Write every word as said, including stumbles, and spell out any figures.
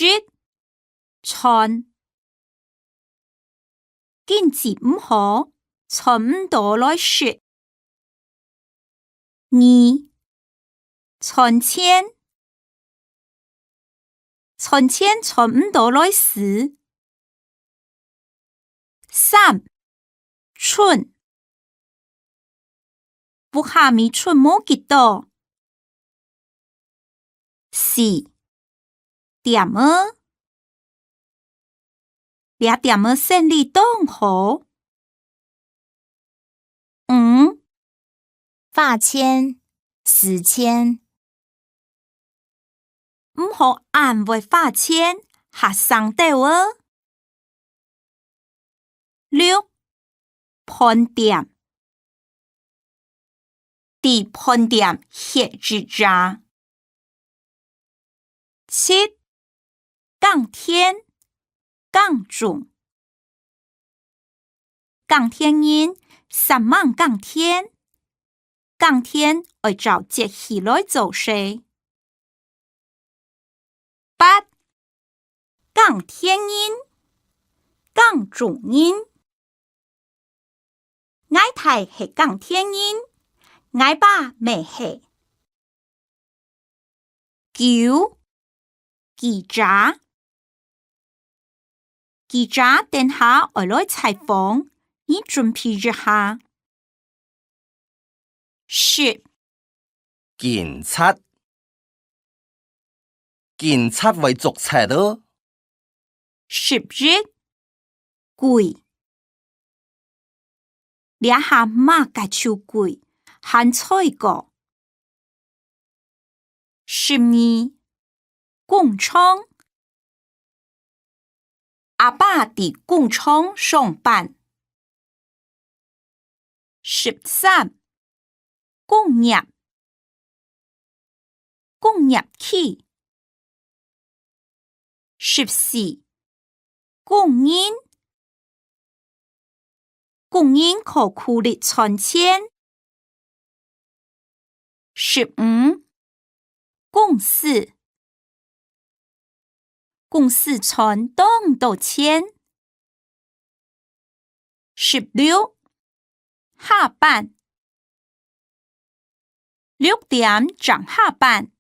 一、賺。禁止毋好，賺毋到來食。二、賺錢。賺錢賺毋到來使。三、 寸。屋下米寸無幾多。四、店仔。這店仔生理當好。五、化錢，使錢。 毋好恁會花錢，較省兜仔。六、飯店。在飯店歇一夜。七、耕田，耕種。 耕田人煞猛耕田，耕田愛照節氣來做事。八、耕田人，耕種人。𠊎太係耕田人，𠊎爸乜係。 九、記者。記者等下愛來採訪，你準備一下。十、警察。警察會捉賊哦。 十一、貴。這下麼个就貴，還菜過。十二、工廠。阿爸在工廠上班。 十三、工業。工業區。十四、工人。工人靠苦力賺錢。十五、公司。 公司賺當多錢。十六、下班。六點正下班。